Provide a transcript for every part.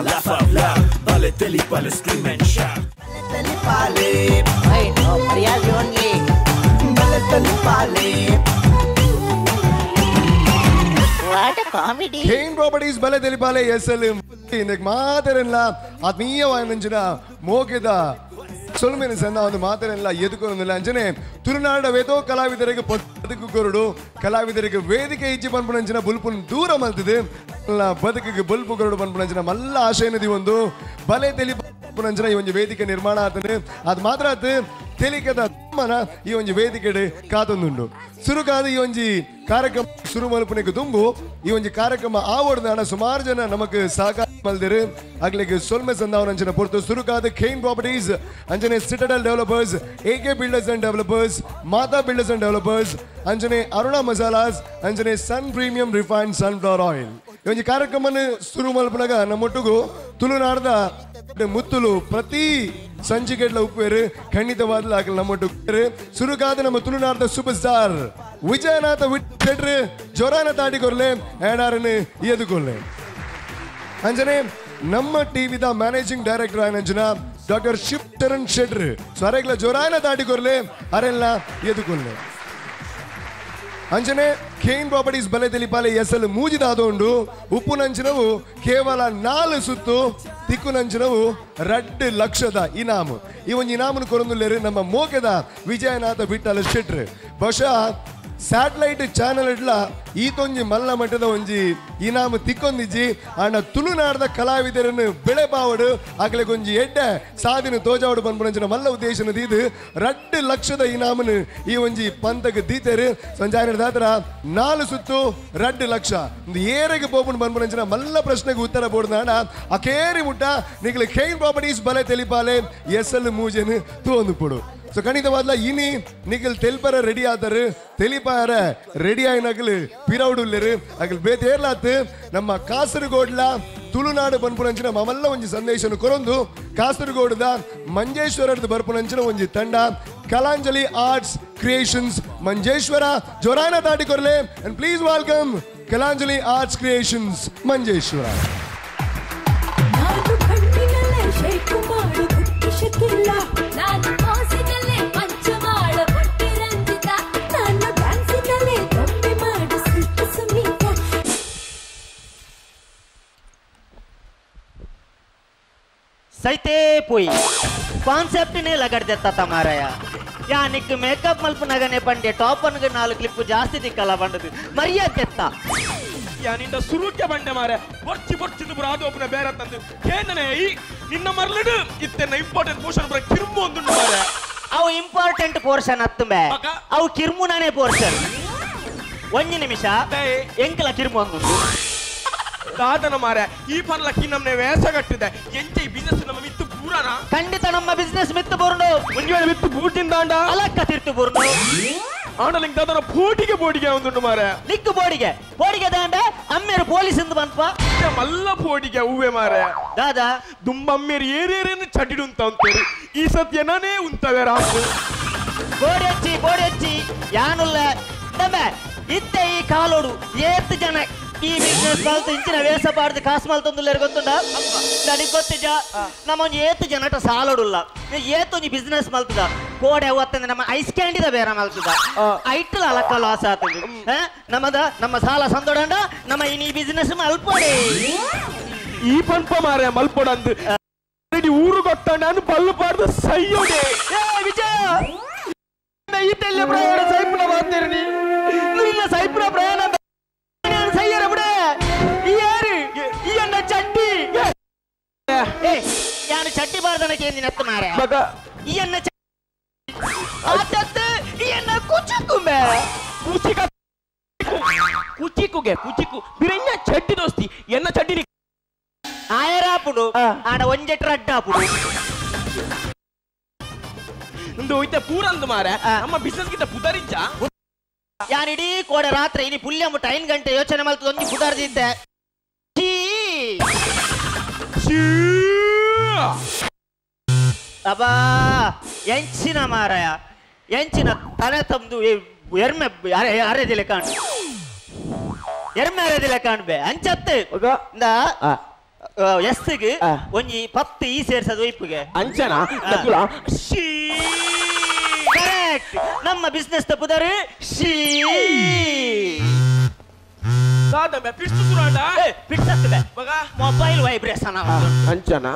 Laugh out loud, bale telipale, scream and shout. Telipale, I know Maryadi only. Bale telipale. What a comedy. Kane Properties bale telipale SL ಇಂದಕ್ಕೆ ಮಾತೆರೆಲ್ಲ ಆತ್ಮೀಯವಾದ ಮೋಕೆದ ಸೊಲ್ಮೆನ ಸಣ್ಣ ಒಂದು ಮಾತೆರೆಲ್ಲ ಎದುಕೊಂದಿಲ್ಲ ಅಂಚನೆ ತುಳುನಾಡ ವೇದೋ ಕಲಾವಿದರಿಗೆ ಬದುಕು ಕೊರಡು ಕಲಾವಿದರಿಗೆ ವೇದಿಕೆ ಇಜ್ಜಿ ಪನ್ಪುನಂಚಿನ ಬುಲ್ಪುನ್ ದೂರ ಮಲ್ತಿದೆ ಬದುಕಿಗೆ ಬುಲ್ಪು ಕೊರಡು ಪನ್ಪುನಂಚಿನ ಮಲ್ಲ ಆಶಯನದಿ ಒಂದು ಬಲೆ ತೆಲಿ ಪುನಂಚಿನ ಈ ಒಂದು ವೇದಿಕೆ ನಿರ್ಮಾಣ ಆತನೆ ಅದು ಮಾತ್ರ ಆತು ತೆಲಿಕದ ಮನ ಈ ಒಂಜಿ ವೇದಿಕೆಡೆ ಕಾತೊಂದುಂಡು ಸುರುಕಾದ ಈ ಒಂಜಿ ಕಾರ್ಯಕ್ರಮ ಸುರು ಮಲ್ಪುನೆಗೆ ದುಂಬು ಈ ಒಂಜಿ ಕಾರ್ಯಕ್ರಮ ಆವಡ್ದಾನ ಸುಮಾರು ಜನ ನಮಕ್ ಸಹಕಾರ ಮಲ್ದಿರು ಅಗ್ಲಿಗೆ ಸೊಲ್ಮೆ ಸಂದಾವನಂಚಿನ ಪೊರ್ತು ಸುರುಕಾದ ಖೇನ್ ಪ್ರಾಪರ್ಟೀಸ್ ಅಂಚನೆ Citadel Developers A K Builders and Developers Mata Builders and Developers ಅಂಚನೆ ಅರುಣ ಮಸಾಲಾಸ್ ಅಂಚನೆ Sun Premium refined sunflower oil ಈ ಒಂಜಿ ಕಾರ್ಯಕ್ರಮನ ಸುರು ಮಲ್ಪುನಗ ನಮ್ಮೊಟ್ಟುಗು ತುಳುನಾಡದ ಮುತ್ತುಲು ಪ್ರತಿ ಸಂಚಿಕೆಡ್ಲ ಉಪ್ಪೇರು ಖಂಡಿತವಾದಲ ಆಗಲ್ಲ ನಮ್ಮೊಟ್ಟು ಸುರುಕಾದ ನಮ್ಮ ತುಳುನಾಡದ ಸೂಪರ್ ಸ್ಟಾರ್ ವಿಜಯನಾಥ ವಿಟ್ರು ಜೊರಾನ ತಾಟಿಕೊರ್ಲೆ ಏಡಾರನ್ನು ಎದುಕೊರ್ಲೆ ಅಂಜನೆ ನಮ್ಮ ಟಿವಿದ ಮ್ಯಾನೇಜಿಂಗ್ ಡೈರೆಕ್ಟರ್ ಆನಂಜನ ಡಾಕ್ಟರ್ ಶಿವ್ ಚರಣ್ ಶೆಟ್ರು ಸ್ವರೆಗ್ಲ ಜೊರಾನ ತಾಟಿಕೊರ್ಲೆ ಅರೆಲ್ಲ ಎದುಕೊರ್ಲೆ ಅಂಜನೆ ಖೇನ್ ಪ್ರಾಪರ್ಟೀಸ್ ಬಲೆ ತೆಲಿಪಾಲೆ ಎಸಲು ಮೂಜಿದಾದೋಂಡು ಉಪ್ಪು ನಂಚಿನವು ಕೇವಲ 4 ಸುತ್ತು ತಿಕ್ಕು ನಂಚಿನವು 2 ಲಕ್ಷದ ಇನಾಮು ಈ ಒಂದು ಇನಾಮನ್ನು ಕೊರೊಂದುಲ್ಲೇರು ನಮ್ಮ ಮೋಕೆದ ವಿಜಯನಾಥ ವಿಠಲ ಶೆಟ್ರು ಬಹುಶಃ ಸ್ಯಾಟಲೈಟ್ ಚಾನಲ್ ಇಡ್ಲ ಈತೊಂಜಿ ಮಲ್ಲ ಮಟ್ಟದ ಒಂಜಿ ಇನಾಮು ತಿಕ್ಕೊಂದಿಜ್ಜಿ ಆಂಡ ತುಳುನಾಡದ ಕಲಾವಿದರನ್ನು ಬೆಳೆ ಬಾವಡು ಅಗಲೆಗೊಂಜಿ ಎಡ್ಡೆ ಸಾದಿನ ತೋಜಾವಡು ಪನ್ಪುನಂಚಿನ ಮಲ್ಲ ಉದ್ದೇಶನ ದೀದು 2 ಲಕ್ಷದ ಇನಾಮನು ಈ ಒಂಜಿ ಪಂತಕ್ಕೆ ದೀತೇರು ಸಂಜಾಯನ ದಾತರ 4 ಸುತ್ತು 2 ಲಕ್ಷ ಒಂದು ಏರೆಗೆ ಪೋಪುಂಡು ಪನ್ಪುನಂಚಿನ ಮಲ್ಲ ಪ್ರಶ್ನೆಗೆ ಉತ್ತರ ಬೋಡ್ದಾಂಡ ಅಕೇರಿ ಮುಟ್ಟ ನಿಗಲು ಖೇನ್ ಪ್ರಾಪರ್ಟೀಸ್ ಬಲೆ ತೆಲಿಪಾಲೆ ಎಸ್ಎಲ್ ಮೂಜೆನು ತೋಂದು ಪೋಡು. ಸೊ ಖಂಡಿತವಾದ್ಲ ಇನಿ ನಿಗಲ್ ತೆಲ್ಪರ ರೆಡಿ ಆದರು ತೆಲಿಪಾರ ರೆಡಿ ಆಯ್ನಗಲು ಪಿರೌಡುಲ್ಲೇರು ಅಗಲ್ ಬೇತೇರ್ಲಾತ್ ನಮ್ಮ ಕಾಸರಗೋಡ್ಲ ತುಳುನಾಡು ಬನ್ಪುನಂಚಿನ ಮಮಲ್ಲ ಒಂಜಿ ಸಂದೇಶನ ಕೊರೊಂದು ಕಾಸರಗೋಡದ ಮಂಜೇಶ್ವರದ ಬರ್ಪುನಂಚಿನ ಒಂಜಿ ತಂಡ ಕಲಾಂಜಲಿ ಆರ್ಟ್ಸ್ ಕ್ರಿಯೇಷನ್ಸ್ ಮಂಜೇಶ್ವರ ಜೊರಾನ ತಾಟಿ ಕೊರ್ಲೆ and please welcome Kalanjali Arts Creations Manjeshwar. सैते पोई कॉन्सेप्ट ने लगड़ देता तमारा या निक मेकअप मल्पनगने पंडे टॉप अनग 4 क्लिप जास्ती दिक्कला पंडದು ಮರ್ಯಾದೆ ತೆತ್ತ ಯಾ ನಿನ್ನ ಸುರುಕೆ ಬಂಡೆ ಮಾರೆ ಬೊರ್ಚಿ ಬೊರ್ಚಿದು ಪುರ ಅದು ಒಬ್ಬನ ಬೇರೆ ತಂದು ಕೇಂದನೆ ಈ ನಿನ್ನ ಮರ್ಲಡು ಇತ್ತೆನ್ನ ಇಂಪಾರ್ಟೆಂಟ್ ಪೋರ್ಷನ್ ಪುರ ಕಿರ್ಮು ಒಂದುಂಡು ಮಾರೆ ಅವು ಇಂಪಾರ್ಟೆಂಟ್ ಪೋರ್ಷನ್ ಅತ್ತುಂಬೆ ಅವು ಕಿರ್ಮುನಾನೇ ಪೋರ್ಷನ್ ಒಂಜಿ ನಿಮಿಷ ಎಂಕಲ ಕಿರ್ಮು ಒಂದುಂಡು ದಾದನ ಮಾರೆ ಈ ಪನ್ಲಕ್ಕಿ ನಮ್ಮನೆ ವೇಷ ಕಟ್ಟಿದೆ ಎಂಚೆ ಈ ಬಿಸ್ನೆಸ್ ನಮ್ಮ ಮಿತ್ತು ಪೂರನ ಖಂಡಿತ ನಮ್ಮ ಬಿಸ್ನೆಸ್ ಮಿತ್ತು ಬೂರ್ನು ಒಂಜಿ ವೇಳೆ ಮಿತ್ತು ಬೂರ್ಜಿಂದಾಂಡ ಅಲಕ್ಕ ತಿರ್ತು ಬೂರ್ನು ಆಂಡಲಿಂಗ್ ದಾದನ ಪೋಟಿಗೆ ಬೋಡಿಗೆ ಒಂದುಂಡು ಮಾರೆ ನಿಕ್ಕು ಬೋಡಿಗೆ ಬೋಡಿಗೆ ದಾಂಡ ಅಮ್ಮೇರು ಪೊಲೀಸ್ ಇಂದು ಬನ್ಪ ಮಲ್ಲ ಪೋಟಿಗೆ ಹೂವೆ ಮಾರೆ ದಾದಾ ದುಂಬ ಅಮ್ಮೇರು ಏರೇರೇನು ಚಟಿಡು ಅಂತ ಅಂತಾರೆ ಈ ಸತ್ಯನೇ ಉಂತವೆ ರಾಮು ಬೋಡಿ ಹಚ್ಚಿ ಬೋಡಿ ಹಚ್ಚಿ ಯಾನುಲ್ಲ ದಮ್ಮೆ ಇತ್ತೆ ಈ ಕಾಲೋಡು ಏತ್ತು ಜನ ಈ ಬಿಸ್ನೆಸ್ ಮಲ್ತು ಇಂಚಿನ ವೇಷ ಪಾಡ್ದು ಕಾಸು ಮಲ್ತೊಂದುಲ್ಲೇರು ಗೊತ್ತುಂಡ ನನಗೆ ಗೊತ್ತಿಜ ನಮ್ಮ ಒಂಜಿ ಏತು ಜನಟ ಸಾಲೋಡುಲ್ಲ ಏತೊಂಜಿ ಬಿಸ್ನೆಸ್ ಮಲ್ತದ ಕೋಡೆ ಅವತ್ತಂದ್ರೆ ನಮ್ಮ ಐಸ್ ಕ್ಯಾಂಡಿದ ಬೇರೆ ಮಲ್ತದ ಐಟ್ಲ ಅಲಕ್ಕ ಲಾಸ್ ಆತಂದು ನಮ್ಮದ ನಮ್ಮ ಸಾಲ ಸಂದೋಡಂಡ ನಮ್ಮ ಇನಿ ಬಿಸ್ನೆಸ್ ಮಲ್ಪೊಡೆ ಈ ಪಂಪ ಮಾರೆ ಮಲ್ಪೊಡಂದು ಊರು ಗೊತ್ತಂಡ ನಾನು ಬಲ್ಲು ಪಾಡ್ದು ಸೈಯೋಡೆ ಏ ವಿಜಯ ಈತೆಲ್ಲ ಪ್ರಯಾಣ ಸೈಪುನ ಮಾತೇರಿ ನಿನ್ನ ಸೈಪುನ ಪ್ರಯಾಣ ಸೈಯರ ಬಿಡೆ ಈ ಯಾರು ಈ ಅಣ್ಣ ಚಡ್ಡಿ ಏ ಯಾನು ಚಡ್ಡಿ ಬಾರ್ದನಕ್ಕೆ ಏನಿನ ಅತ್ತ ಮಾರೆ ಈ ಅಣ್ಣ ಆತತ್ತು ಈ ಅಣ್ಣ ಕುಚಿಕುಮೆ ಕುಚಿಕ ಕುಚಿಕುಗೆ ಕುಚಿಕು ಬಿರಣ್ಣ ಚಡ್ಡಿ ದೋಸ್ತಿ ಎನ್ನ ಚಡ್ಡಿ ಆಯರಾಪುಡು ಆಡ ಒಂಜೆಟ್ರ ಅಡ್ಡಾಪುಡು ಒಂದು ಹೋಯ್ತ ಪೂರಂದು ಮಾರೆ ನಮ್ಮ ಬಿಸ್ನೆಸ್ ಗಿಂತ ಪುದರಿಜ್ಜ ಯಾನಿಡೀ ಕೋಡೆ ರಾತ್ರಿ ಇನಿ ಪುಲ್ಯ ಮುಟ್ಟ 5 ಗಂಟೆ ಯೋಚನೆ ಮಲ್ತು ಒಂಜಿ ಪುದಾರ್ದಿದ್ದೆ ಅಬ್ಬಾ ಎಂಚಿನ ಮಾರಾಯ ಎಂಚಿನ ತಲೆ ತಮ್ದು ಎರ್ಮೆ ಅರೆದಿಲ್ಲ ಕಾಣು ಎರ್ಮೆ ಅರೆದಿಲ್ಲ ಕಾಣ್ಬೆ ಅಂಚತ್ತು ಇಂದ ಎಸ್ಗೆ ಒಂಜಿ 10 ಈ ಸೇರ್ಸದು ಒಯ್ಪುಗೆ ಅಂಚನಾ ನಕುಲ she correct ನಮ್ಮ ಬಿಸ್ನೆಸ್ ತಪ್ಪುದಾರೆ she ದಾದಮೆ ಪಿಸ್ತು ಸುರಾಂಡ ಏ ಪಿಟ್ಸತ್ತೆ ಬಗ ಮೊಬೈಲ್ ವೈಬ್ರೇಷನ್ ಅಂಚನಾ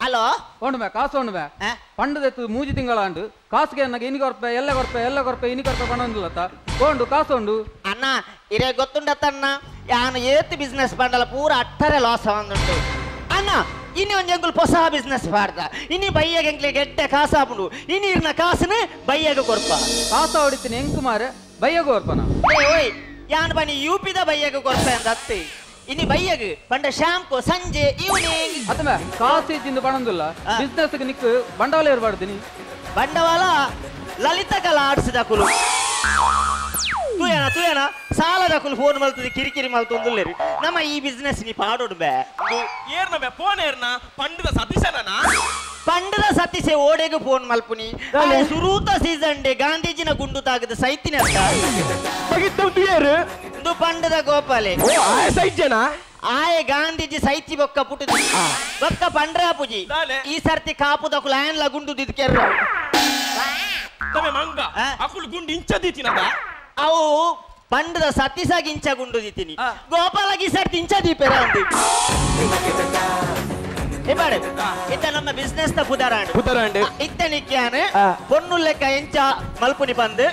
ಹಲೋ ಓಣುಮೆ ಕಾಸು ಓಣುಮೆ ಪಂಡದೆತ್ತು ಮೂಜಿ ತಿಂಗಳಾಂಡು ಕಾಸುಗೆ ಅನ್ನಗೆ ಇನಿ ಕೊರ್ಪೆ ಎಲ್ಲ ಕೊರ್ಪೆ ಎಲ್ಲ ಕೊರ್ಪೆ ಇನಿ ಕೊರ್ಪೆ ಪಣೊಂದುಲತ್ತ ಓಂಡು ಕಾಸು ಉಂಡು ಅಣ್ಣ ಇರೇ ಗೊತ್ತುಂಡತ್ತಣ್ಣ ಯಾನು ಏತ್ ಬಿಸ್ನೆಸ್ ಪಂಡಲ ಪೂರ ಅಟ್ಟರೆ ಲಾಸ್ ಆವಂದುಂಡು ಅಣ್ಣ ಇನಿ ಒಂಜಿ ಎಂಕುಲು ಹೊಸ ಬಿಸ್ನೆಸ್ ಪಾಡ್ದ ಇನಿ ಬಯ್ಯಗೆ ಎಂಕ್ಲೆ ಗೆಡ್ಡೆ ಕಾಸಾಪುಂಡು ಇನಿ ಇರ್ನ ಕಾಸುನು ಬಯ್ಯಗ ಕೊರ್ಪ ಕಾಸು ಹೊಡಿತೀನಿ ಎಂಕು ಮಾರೆ ಬಯ್ಯಗ ಕೊರ್ಪನ ಓಯ್ ಯಾನು ಬನ್ನಿ ಯೂಪಿದ ಬಯ್ಯಗ ಕೊರ್ಪೆ ಅಂತ ಅತ್ತಿ ಇನಿ ಬಯ್ಯಗ್ ಪಂಡ ಶಾಂಪು ಸಂಜೆ ಈವ್ನಿಂಗ್ ಅತ್ತಮೆ ಕಾಸು ಇದ್ದಿಂದ ಪಣೊಂದುಲ್ಲ ಬಿಸ್ನೆಸ್ ನಿಕ್ ಬಂಡವಾಳ ಏರ್ಪಾಡ್ತೀನಿ ಬಂಡವಾಳ ಲಲಿತ ಕಲಾ ಆರ್ಟ್ಸ್ ದಕುಲು ತೂಯನ ತೂಯನ ಸಾಲದಕುಲು ಫೋನ್ ಮಲ್ತದೆ ಕಿರಿಕಿರಿ ಮಲ್ತೊಂದುಲ್ಲೇರಿ ನಮ್ಮ ಈ ಬಿಸ್ನೆಸ್ ನೀ ಪಾಡೋಡು ಬೇ ಏರ್ನ ಬೇ ಫೋನ್ ಏರ್ನ ಪಂಡದ ಸತೀಶನ ಪಂಡದ ಸತೀಶೆ ಓಡೆಗೆ ಫೋನ್ ಮಲ್ಪುನಿ ಸುರೂತ ಸೀಸನ್ ಡೇ ಗಾಂಧೀಜಿನ ಗುಂಡು ತಾಗದ ಸೈತಿನ ಇಂದು ಪಂಡದ ಗೋಪಾಲೆ ಆಯೆ ಗಾಂಧೀಜಿ ಸೈತಿ ಬೊಕ್ಕ ಪುಟ್ಟದ ಬೊಕ್ಕ ಪಂಡ್ರ ಪೂಜಿ ಈ ಸರ್ತಿ ಕಾಪುದಕುಲು ಆಯನ್ಲ ಗುಂಡು ದಿದ್ಕೆರ್ರ ಮಂಗ ಅಕುಲು ಗುಂಡು ಇಂಚ ದೀತಿನದ ಅವು ಪಂಡದ ಸತೀಸಾಗಿ ಇಂಚ ಗುಂಡು ದೀತೀನಿ ಗೋಪಾಲಗಿ ಸರ್ತಿ ಇಂಚ ದೀಪೆರ ಅಂದಿ ಇತ್ತ ನಮ್ಮ ಬಿಸ್ನೆಸ್ ದ ಪುದರಾಂಡು ಪುದರಾಂಡು ಇತ್ತ ನಿಕ್ಯಾನ ಪೊಣ್ಣು ಲೆಕ್ಕ ಎಂಚ ಮಲ್ಪುನಿ ಬಂದು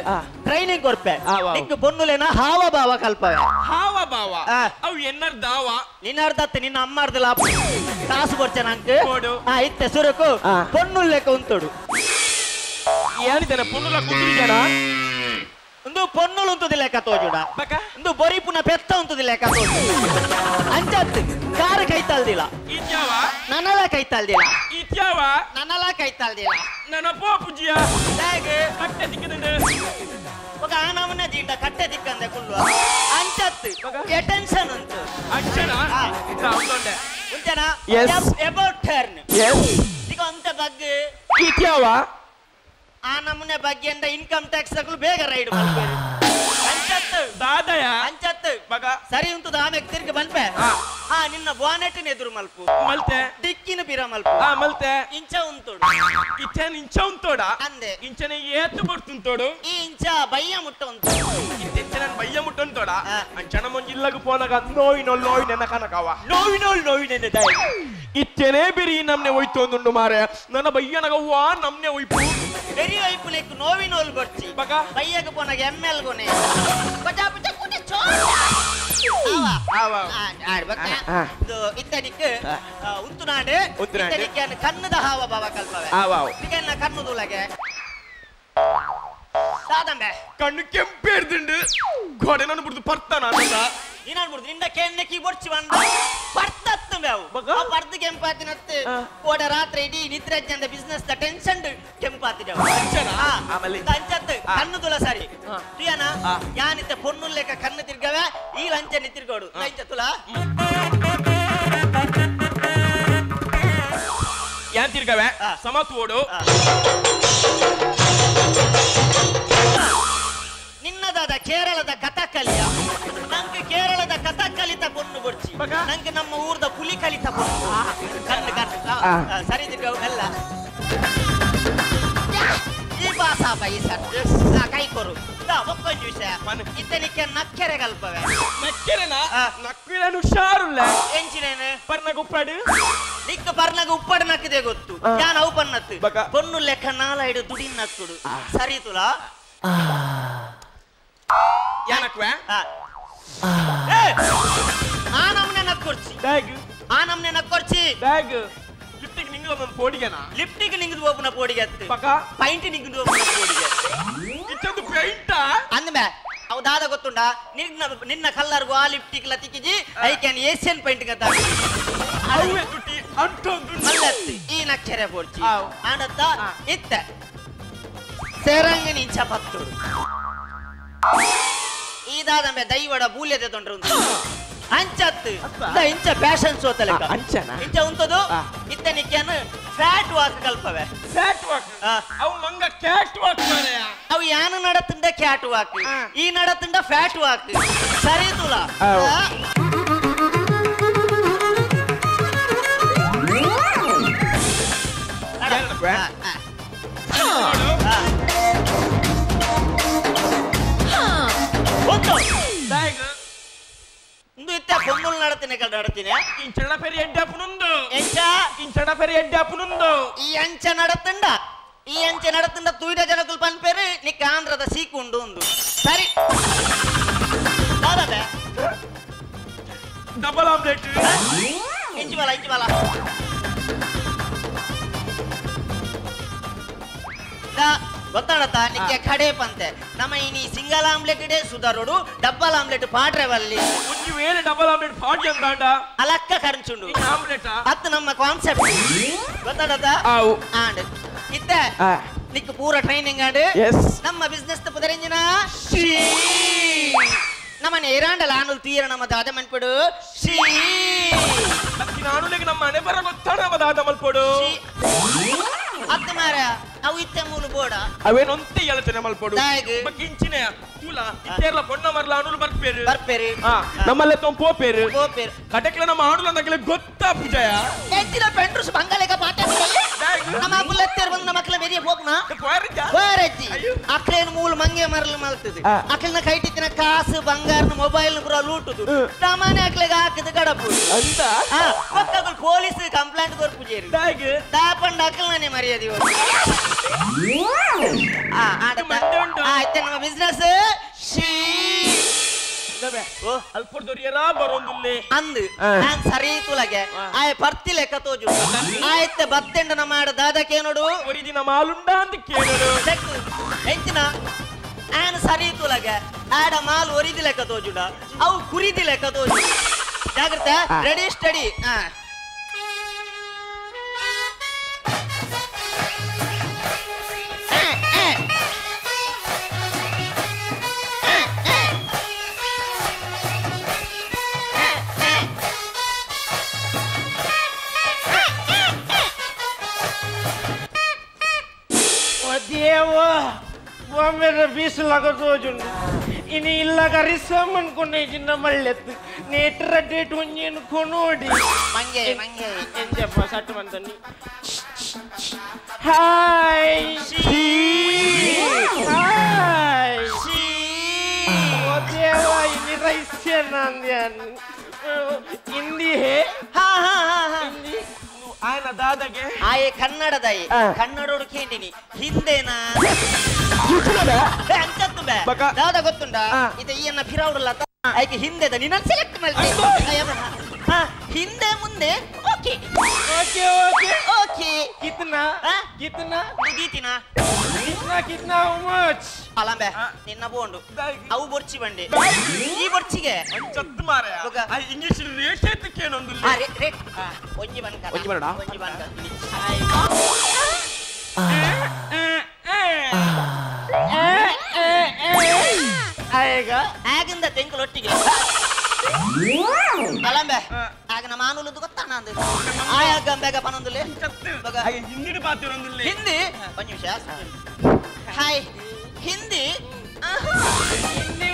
ಟ್ರೈನಿಂಗ್ ಕೊರ್ಪೆ ನಿಕ್ ಪೊಣ್ಣುಲೆನ ಹಾವ ಭಾವ ಕಲ್ಪವೆ ಹಾವ ಭಾವ ಅವು ಎನ್ನರ್ ದಾವ ನಿನ್ನರ್ದತ್ತ ನಿನ್ನ ಅಮ್ಮರ್ದಲ ಕಾಸು ಕೊರ್ಚ ನಂಕ್ ಇತ್ತೆ ಸುರಕು ಪೊಣ್ಣು ಲೆಕ್ಕ ಉಂತೋಡು ಏನಿದ್ದಾನೆ ಪೊಣ್ಣುಲ ಕುಂತಿದ್ದಾನ ಒಂದು ಪೊನ್ನುಲು ಉಂತುದಿ ಲೆಕ್ಕ ತೋಜುಡ ಒಂದು ಬೊರಿಪುನ ಪೆತ್ತ ಉಂತುದಿ ಲೆಕ್ಕ ತೋಜು ಅಂಚತ್ ಕಾರು ಕೈತಲ್ದಿಲ್ಲ ನನಲ ಕೈತಲ್ದಿಲ್ಲ ನನಲ ಕೈತಲ್ದಿಲ್ಲ ನನ್ನ ಪೋಪುಜಿಯ ಕಟ್ಟೆ ದಿಕ್ಕದಂಡೆ ఒక ಆನವನ ಜೀಟ ಕಟ್ಟೆ ದಿಕ್ಕಂದೆ ಕುಲ್ವ ಅಂಚತ್ ಅಟೆನ್ಷನ್ ಉಂಟು ಅಂಚನ ಉಂಚನ ಅಬೌಟ್ ಟರ್ನ್ ಈಗ ಅಂತ ಬಗ್ಗೆ ಇತ್ಯಾವ ಆ ನಮೂನೆ ಬಗ್ಗೆ ಅಂದ ಇನ್ಕಮ್ ಟ್ಯಾಕ್ಸ್ ತಗೊಳ್ಳು ಬೇಗ ರೈಡ್ ಮಾಡ್ಬೇರು ಅಂಚತ್ತು ದಾದಯ ಅಂಚತ್ತು ಬಗ ಸರಿ ಉಂಟು ಆಮೇಲೆ ತಿರ್ಗಿ ಬನ್ಪೆ ಆ ನಿನ್ನ ಬಾನೆಟಿನ ಎದುರು ಮಲ್ಪು ಮಲ್ತೆ ಡಿಕ್ಕಿನ ಪಿರ ಮಲ್ಪು ಆ ಮಲ್ತೆ ಇಂಚ ಉಂತೋಡು ಇಚ್ಚನ ಇಂಚ ಉಂತೋಡ ಅಂದೆ ಇಂಚನೆ ಏತು ಬರ್ತುಂತೋಡು ಈ ಇಂಚ ಬಯ್ಯ ಮುಟ್ಟ ಉಂತೋಡು ಇಂಚನ ಬಯ್ಯ ಮುಟ್ಟ ಉಂತೋಡ ಅಂಚನ ಮುಂಜಿ ಇಲ್ಲಗ ಪೋನಾಗ ನೋವಿನೋ ನೋವಿನ ಕನಕವ ನೋವಿನೋಳ್ ನೋವಿನ ದಾಯಿ ಇಚ್ಚನೆ ಬಿರಿ ನಮ್ನೆ ಒಯ್ತೊಂದುಂಡು ಮಾರೆ ನನ್ನ ಬಯ್ಯನಗವ್ವ ನಮ್ನೆ ಒಯ್ಪು ಬೆರಿ ಒಯ್ಪು ನೆಕ್ ನೋವಿನೋಲ್ ಬರ್ಚಿ ಬಗ ಬಯ್ಯಗ ಪೋನಾಗ ಎಮ್ ಎಲ್ ಗೊನೆ ಬಜಾ ಬಜಾ ಕುಟಿ ಚೋಟ ಇತ್ತನಿಕ್ ಉಂತುನಾಡು ಇತ್ತನಿಕ್ಕೆ ಕಣ್ಣದ ಹಾವ ಭಾವ ಕಲ್ಪವೆ ನಿಗನ್ನ ಕಣ್ಣು ತುಲಗೆ ದಾದಂಬೆ ಕಣ್ಣು ಕೆಂಪೇರ್ದುಂಡು ಗೋಡೆ ನಾನು ಬಿಡ್ದು ಪರ್ತಾನ ನೀನು ನಿಂದ ಕೆಣ್ಣೆ ಕೀಬೋರ್ಡ್ ಬಂದ ಪರ್ತತ್ತು ಮೇವು ಪರ್ದು ಕೆಂಪಾತಿನತ್ತು ಕೋಡ ರಾತ್ರಿ ಇಡೀ ನಿದ್ರೆ ಜನ ಬಿಸ್ನೆಸ್ the tension ಕೆಂಪಾತಿದೆವು ಅಂಚತ್ತು ಕಣ್ಣು ತುಲ ಸರಿ ತುಯನ ಯಾನಿತ್ತ ಪೊಣ್ಣು ಲೆಕ್ಕ ಕಣ್ಣು ತಿರ್ಗವೆ ಈ ಲಂಚ ನಿತಿರ್ಗೋಡು ಲಂಚ ತುಲ ಯಾನ್ ತಿರ್ಗವೆ ಸಮತೋಡು ನಿನ್ನದಾದ ಕೇರಳದ ಕಥಕಲಿಯ ನಂಗೆ ಕೇರಳದ ಕಥಕಲಿತ ಪೊಣ್ಣು ಕೊಡ್ಚಿ ನಂಗೆ ನಮ್ಮ ಊರ್ದ ಪುಲಿ ಕಲಿತ ಪೊಣ್ಣು ಕಣ್ಣು ಕಣ್ಣು ಸರಿ ಎಲ್ಲ ಈ ಬಾಸಾಪ ಈ ಸರ್ ಕೈ ಕೊರು ಒಕ್ಕೊಂಜು ವಿಷಯ ಇತ್ತನಿಕ್ಕೆ ನಕ್ಕೆರೆ ಕಲ್ಪವೆ ನಕ್ಕೆರೆನಾ ನಕ್ಕಿರೇನು ಹುಷಾರುಲ್ಲ ಎಂಚಿನೇನು ಪರ್ನಗ ಉಪ್ಪಾಡು ನಿಕ್ಕ ಪರ್ನಗ ಉಪ್ಪಾಡು ನಕ್ಕಿದೆ ಗೊತ್ತು ಯಾನ್ ಅವು ಪನ್ನತ್ತು ಪೊಣ್ಣು ಲೆಕ್ಕ ನಾಲೈಡು ದುಡಿನ ನಕ್ಕುಡು ಸರಿ ತುಲಾ ಯಾನಕ್ವೆ ಆ ನಮ್ನೆ ನಕ್ಕೊರ್ಚಿ ಬ್ಯಾಗ್ ಆ ನಮ್ನೆ ನಕ್ಕೊರ್ಚಿ ಬ್ಯಾಗ್ ಲಿಪ್ಟಿಕ್ ನಿಂಗದ ಒಂದು ಪೋಡಿಗೆನಾ ಲಿಪ್ಟಿಕ್ ನಿಂಗದ ಓಪನ ಪೋಡಿಗೆ ಅತ್ತು ಪಕ ಪೈಂಟ್ ನಿಂಗದ ಓಪನ ಪೋಡಿಗೆ ಇಚ್ಚೊಂದು ಪೈಂಟಾ ಅಂದ್ಮೆ ಅವು ದಾದ ಗೊತ್ತುಂಡಾ ನಿನ್ನ ನಿನ್ನ ಕಲ್ಲರ್ಗು ಆ ಲಿಪ್ಟಿಕ್ ಲ ತಿಕ್ಕಿಜಿ I can Asian paint ಗತ ಅವುವೆ ತುಟಿ ಅಂಟೊಂದು ಮಲ್ಲತ್ತು ಈ ನಕ್ಕೆರೆ ಪೋಡ್ಚಿ ಆನತ್ತ ಇತ್ತ ಸೆರಂಗನಿ ಇಂಚ ಪತ್ತುಡು ಈದಾದಂಬೆ ದೈವಡ ಬೂಲ್ಯತೆ ತೊಂಡ್ರೆ ಉಂಟು ಅಂಚತ್ತು ಇಂಚ ಫ್ಯಾಷನ್ ಸೋತಲೆಕ್ಕ ಅಂಚನ ಇಂಚ ಉಂಟದು ಇತ್ತನಿಕ್ಯಾನ ಫ್ಯಾಟ್ ವಾಕ್ ಕಲ್ಪವೆ ಫ್ಯಾಟ್ ವಾಕ್ ಅವು ಮಂಗ ಕ್ಯಾಟ್ ವಾಕ್ ಮಾರೆಯ ಅವು ಯಾನು ನಡತುಂಡ ಕ್ಯಾಟ್ ವಾಕ್ ಈ ನಡತುಂಡ ಫ್ಯಾಟ್ ವಾಕ್ ಸರಿ ತುಲ ಇತ್ತ ಪೊನ್ನುಲ್ ನಡತಿನ ಕಡೆ ನಡತಿನ ಇಂಚಣ ಪೆರಿ ಎಡ್ಡಾಪುನುಂದು ಎಂಚ ಇಂಚಣ ಪೆರಿ ಎಡ್ಡಾಪುನುಂದು ಈ ಅಂಚ ನಡತುಂಡ ಈ ಅಂಚೆ ನಡತುಂಡ ತೂಯ್ದ ಜನಕುಲ್ ಪನ್ಪೇರು ನಿಕ್ಕ ಆಂಧ್ರದ ಸೀಕುಂಡು ಉಂದು ಸರಿ ದಾದಾಬೆ ಡಬಲ್ ಆಮ್ಲೆಟ್ ಇಂಚು ಬಲ ಇಂಚು ಬಲ ಗೊತ್ತಾಡತ್ತ ನಿಕ್ಕೆ ಕಡೆ ಪಂತೆ ನಮ್ಮ ಇನಿ ಸಿಂಗಲ್ ಆಮ್ಲೆಟ್ ಇಡೆ ಸುಧಾರೋಡು ಡಬ್ಬಲ್ ಆಮ್ಲೆಟ್ ಪಾಡ್ರೆ ವಲ್ಲಿ ಒಂಜಿ ವೇಳೆ ಡಬಲ್ ಆಮ್ಲೆಟ್ ಪಾಡ್ಯ ಅಂದಾಂಡ ಅಲಕ್ಕ ಕರಂಚುಂಡು ಆಮ್ಲೆಟ್ ಅತ್ತು ನಮ್ಮ ಕಾನ್ಸೆಪ್ಟ್ ಗೊತ್ತಾಡತ್ತ ಆವು ಆಂಡ್ ಇತ್ತ ನಿಕ್ಕ ಪೂರ ಟ್ರೈನಿಂಗ್ ಆಂಡ್ ನಮ್ಮ ಬಿಸ್ನೆಸ್ ಪುದರಿಂಜಿನ she ನಮ್ಮನೆ ಇರಾಂಡಲ ಆನುಲ್ ತೀರ ನಮ್ಮ ದಾದ ಮನ್ಪಡು she ನಾನುಲೆಗೆ ನಮ್ಮ ಮನೆ ಬರ ಗೊತ್ತಾಡ ನಮ್ಮ ದಾದ ಮಲ್ಪಡು ಅತ್ತ ಮಾರ ಅವು ಇತ್ತೆ ಮೂಲು ಬೋಡ ಅವೇನೊಂತೆ ಎಳತನೆ ಮಲ್ಪಡು ಕಿಂಚಿನ ತೂಲ ಇತ್ತೇರ್ಲ ಪೊಣ್ಣ ಮರ್ಲ ಆನುಲು ಬರ್ಪೇರು ಬರ್ಪೇರು ನಮ್ಮಲ್ಲೇ ತೊಂ ಪೋಪೇರು ಪೋಪೇರು ಕಟಕ್ಲ ನಮ್ಮ ಆನುಲ ನಗಲೆ ಗೊತ್ತಾ ಪೂಜಾಯ ಎಂಚಿನ ಪೆಂಡ್ರುಸ್ ಬಂಗಾಲೇಗ ಪಾಠ ನಮ್ಮ ಬುಲ್ಲತ್ತೇರ್ ಬಂದು ನಮ್ಮ ಮಕ್ಕಳ ಬೆರಿಯ ಪೋಪುನ ಹೋರಜ್ಜಿ ಅಕ್ಲೇನು ಮೂಲು ಮಂಗೆ ಮರಲು ಮಲ್ತದೆ ಅಕ್ಲಿನ ಕೈಟಿತ್ತಿನ ಕಾಸು ಬಂಗಾರನ ಮೊಬೈಲ್ ಪೂರ ಲೂಟುದು ಸಾಮಾನ್ಯ ಅಕ್ಲಿಗೆ ಹಾಕಿದ ಗಡಪು ಅಂತ ಒಕ್ಕಗಳು ಪೊಲೀಸ್ ಕಂಪ್ಲೇಂಟ್ ಕೊರ್ ಪೂಜೇರು ದಾಪಂಡ ಅಕ್ಲನೇ ಮರ್ಯಾದೆ ಆಯ್ತು ನಮ್ಮ ಬಿಸ್ನೆಸ್ she ಅಂದು ನಾನ್ ಸರಿ ತುಲಗೆ ಆಯ್ ಪರ್ತಿ ಲೆಕ್ಕ ತೋಜು ಆಯ್ತ ಬತ್ತೆಂಡ ನಮ್ಮ ದಾದಕೇನೋಡು ಒರಿದಿನ ಮಾಲುಂಡ ಅಂತ ಕೇಳೋಡು ಎಂಚಿನ ಆನ್ ಸರಿ ತುಲಗೆ ಆಡ ಮಾಲ್ ಒರಿದಿ ಲೆಕ್ಕ ತೋಜುಡ ಅವು ಕುರಿದಿ ಲೆಕ್ಕ ತೋಜು ಜಾಗ್ರತೆ ರೆಡಿ ಸ್ಟಡಿ ಬಾಂಬೆದ ಬೀಸಲಾಗ ತೋಜುಂಡು ಇನಿ ಇಲ್ಲಾಗ ರಿಸಮನ್ ಕೊನೆ ಚಿನ್ನ ಮಳ್ಳೆತ್ತು ನೇಟರ ಡೇಟ್ ಒಂಜೇನು ಕೊನೋಡಿ ಮಂಗೆ ಮಂಗೆ ಎಂಜಪ್ಪ ಸಟ್ಟು ಬಂತನಿ ಹಾಯ್ she hi she ಓ ದೇವ ಇನಿ ರೈಸ್ಯ ನಾಂದ್ಯಾನ್ ಹಿಂದಿ ಹೇ ಹಾ ಹಾ ಹಾ ಹಿಂದಿ ಆಯನ ದಾದಾಗೆ ಆಯೆ ಕನ್ನಡದಾಯಿ ಕನ್ನಡೋಡು ಕೇಂದಿನಿ ಹಿಂದೇನಾ ಅಂಚತ್ತು ಬೇ ದಾದ ಗೊತ್ತುಂಡ ಇದು ಈಯನ್ನ ಫಿರೌಡಲ್ಲ ಐಕೆ ಹಿಂದೆದ ನಿನ್ನ ಸೆಲೆಕ್ಟ್ ಮಾಡ್ತೀನಿ ಹಿಂದೆ ಮುಂದೆ ಓಕೆ ಓಕೆ ಓಕೆ ಓಕೆ ಕಿತ್ನಾ ಕಿತ್ನಾ ಮುಗೀತಿನಾ ಕಿತ್ನಾ ಕಿತ್ನಾ how much ಅಲಂಬೆ ನಿನ್ನ ಬೋಂಡು ಅವು ಬೊರ್ಚಿ ಬಂಡಿ ಈ ಬೊರ್ಚಿಗೆ ಅಂಚತ್ತು ಮಾರಾಯ ಆ ಇಂಗ್ಲಿಷ್ ರೇಟ್ ಏತಕ್ಕೇನೊಂದು ಆ ರೇಟ್ ಒಂಜಿ ಬನ್ಕ ಒಂಜಿ ಬರಡ ಒಂಜಿ ಬನ್ಕ ಆಯಗ ಆಗಿಂದ ತೆಂಕುಲೊಟ್ಟಿಗೆ ಅಲಂಬೆ ಆಗ ನಮ್ಮ ಆನುಲದ್ದು ಗೊತ್ತಾನ ಅಂದು ಆಯಾಗ ಬೇಗ ಪನೊಂದುಲೆ ಹಿಂದಿನ ಪಾತಿರೊಂದುಲೆ ಹಿಂದಿ ಒಂದು ನಿಮಿಷ ಹಾಯ್ ಹಿಂದಿ ಹಿಂದಿ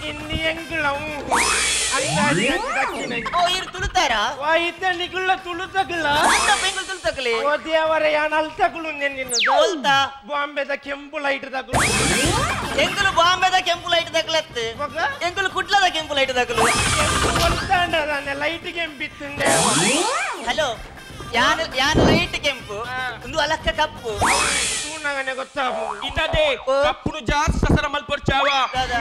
ಹಿಂದಿ ಎಂಕುಲ ಓ ಇರು ತುಳುತಾರ ವಾ ಇದ್ದ ನಿಗುಳ್ಳ ತುಳುತಗುಳ ಅಂತ ಬೆಂಗುಲ್ ತುಳುತಕಲಿ ಓ ದೇವರ ಯಾನ್ ಅಲ್ತಗುಳು ನಿನ್ನ ಅಲ್ತ ಬಾಂಬೆದ ಕೆಂಪು ಲೈಟ್ ತಗುಳು ಎಂಕುಲು ಬಾಂಬೆದ ಕೆಂಪು ಲೈಟ್ ತಗಲತ್ತು ಎಂಕುಲು ಕುಡ್ಲದ ಕೆಂಪು ಲೈಟ್ ತಗಲು ಲೈಟ್ ಕೆಂಪಿತ್ತುಂಡೆ ಹಲೋ ಯಾನ್ ಯಾನ್ ಲೈಟ್ ಕೆಂಪು ಒಂದು ಅಲಕ್ಕ ಕಪ್ಪು ತೂನಗನೆ ಗೊತ್ತಾಪು ಇತದೆ ಕಪ್ಪುನು ಜಾಸ್ತಿ ಸಸರ ಮಲ್ಪೊರ್ಚಾವ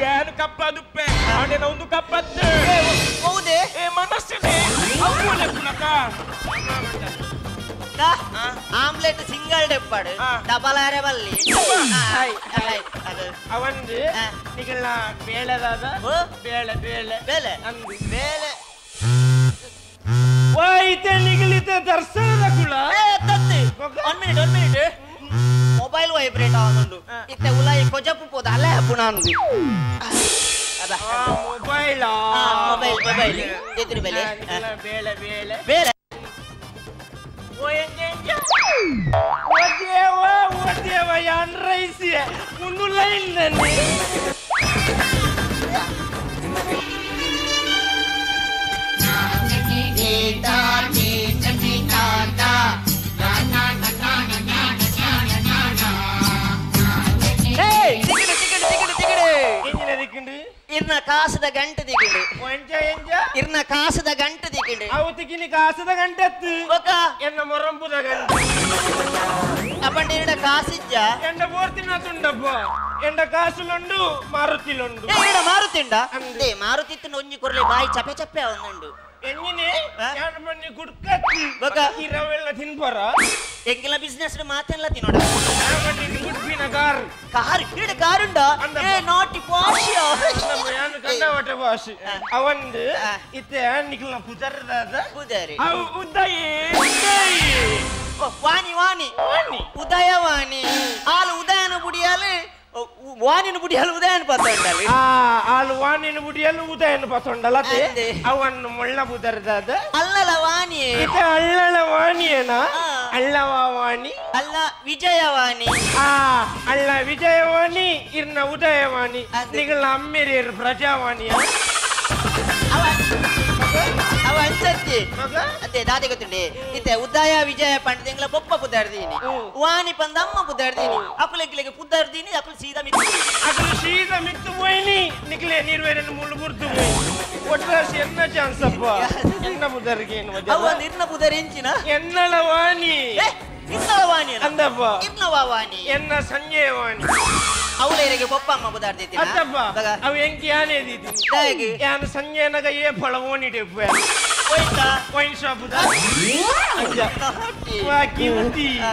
ಯಾನು ಕಪ್ಪ ದುಪ್ಪೆ ಆಂಡೆನ ಒಂದು ಕಪ್ಪತ್ತು ಹೌದೇ ಏ ಮನಸ್ಸಿದೆ ಅವು ಪುನಕ ಆಮ್ಲೆಟ್ ಸಿಂಗಲ್ ಡೆಪ್ಪಾಡು ಡಬಲ್ ಆರೆ ಬಲ್ಲಿ ಅವಂದು ನಿಗಲ್ನ ಬೇಳೆದಾದ ಬೇಳೆ ಬೇಳೆ ಬೇಳೆ ಅಂದು ಬೇಳೆ ವಾಯ್ತೆ ನಿಗಲಿತೆ ದರ್ಶನದ ಕುಳ one minute one minute mobile vibrate ಆವೊಂದುಂಡು ಇತ್ತೆ ಉಲಾಯಿ ಕೊಜಪು ಪೋದ ಅಲೆ ಪುಣ ಅಂದು ಮೊಬೈಲ್ ಮೊಬೈಲ್ ಮೊಬೈಲ್ ಎದುರು ಬೆಲೆ ಬೇಳೆ ಬೇಳೆ ಬೇಳೆ ಓ ದೇವ ಓ ದೇವ ಯಾನ್ ರೈಸಿ ಒಂದು ಲೈನ್ ನನ್ನಿ ಇರ್ನ ಕಾಸದ ಗಂಟೆ ದಿಕ್ಕಿಂಡು ಎಂಚ ಎಂಚ ಇರ್ನ ಕಾಸದ ಗಂಟೆ ದಿಕ್ಕಿಂಡು ಅವು ತಿಕ್ಕಿನಿ ಕಾಸದ ಗಂಟೆ ಅತ್ತು ಬೊಕ ಎನ್ನ ಮೊರಂಪುದ ಗಂಟೆ ಅಪ್ಪಂಡ ಇರಡ ಕಾಸಿಜ್ಜ ಎಂಡ ಬೋರ್ತಿನ ತುಂಡಪ್ಪ ಎಂಡ ಕಾಸುಲುಂಡು ಮಾರುತಿಲುಂಡು ಇರಡ ಮಾರುತಿಂಡ ಅಂದೆ ಮಾರುತಿತ್ತು ಒಂಜಿ ಕೊರ್ಲೆ ಬಾಯಿ ಚಪೆ ಚಪ್ಪೆ ಅವನುಂಡು ಎಂಜಿನಿ ಯಾನ್ ಬನ್ನಿ ಗುಡ್ಕತ್ತಿ ಬೊಕ ಇರವೆಲ್ಲ ತಿನ್ಪರ ಎಂಗಿಲ ಬಿಸ್ನೆಸ್ ಮಾತೆಲ್ಲ ತಿನ್ನೋಡ ಗುಡ್ಪಿನ ಕಾರ್ ಕಾರ್ ಇರಡ ಕಾರುಂಡ ಏ ನಾಟಿ ಪಾಶಿಯ ಯಾನ್ ಕಂಡವಟ ಪಾಶಿ ಅವಂದು ಇತ್ತೆ ನಿಕ್ಲ ಪುದರ್ದಾದ ಪುದರಿ ಅವು ಉದಯೇ ವಾಣಿ ವಾಣಿ ಉದಯವಾಣಿ ಆಲು ಉದಯನ ಬುಡಿಯಾಲು ವಾಣಿನ ಬುಡಿಯಾಲು ಉದಯನ ಪತ್ತೊಂಡಲು ಆ ಆಲು ವಾಣಿನ ಬುಡಿಯಾಲು ಉದಯನ ಪತ್ತೊಂಡಲ ಅವನ್ನು ಮುಳ್ಳ ಬುದರ್ದಾದ ಅಲ್ಲಲ ವಾಣಿ ಇತ್ತೆ ಅಲ್ಲಲ ವಾಣಿಯೇನ ಅಲ್ಲವ ವಾಣಿ ಅಲ್ಲ ವಿಜಯವಾಣಿ ಆ ಅಲ್ಲ ವಿಜಯವಾಣಿ ಇರ್ನ ಉದಯವಾಣಿ ನಿಗಳ ಅಮ್ಮೇರಿಯರ್ ಪ್ರಜಾವಾಣಿಯ ಅವ ಅಂಚತ್ತಿ ಅದೇ ದಾದೆ ಗೊತ್ತುಂಡೆ ಇತ್ತೆ ಉದಯ ವಿಜಯ ಪಂಡದಿಂಗ್ಲ ಬೊಪ್ಪ ಪುದ್ದಾಡ್ದೀನಿ ವಾಣಿ ಪಂದ ಅಮ್ಮ ಪುದ್ದಾಡ್ದೀನಿ ಅಕುಲೆಗ್ಲೆಗೆ ಪುದ್ದಾಡ್ದೀನಿ ಅಕುಲು ಸೀದಾ ಮಿತ್ತು ಅಕುಲು ಸೀದಾ ಮಿತ್ತು ಹೋಯ್ನಿ ನಿಕ್ಲೆ ನೀರ್ವೇರನ್ನು ಮುಳ್ಳು ಬುರ್ದು ಹೋಯ್ ಒಟ್ರಾಸಿ ಎನ್ನ ಚಾನ್ಸ್ ಅಪ್ಪ ಎನ್ನ ಪುದರ್ಗೆ ಏನು ಅವ ನಿರ್ನ ಪುದರ್ ಎಂಚಿನ ಎನ್ನಳ ವಾಣಿ ಇನ್ನಳ ವಾಣಿ ಅಂದಪ್ಪ ಇರ್ನವ ವಾಣಿ ಎನ್ನ ಸಂಜಯ ವಾಣಿ ಅವಳೇರಿಗೆ ಬೊಪ್ಪ ಅಮ್ಮ ಪುದಾಡ್ದೀತಿ ಅತ್ತಪ್ಪ ಅವು ಎಂಕಿ ಯಾನೇ ದೀತಿ ಯಾನು ಸಂಜಯನಗ ಏ ಫಳ ಓಣಿಡೆ ವೈನ್ ಶಾಪ್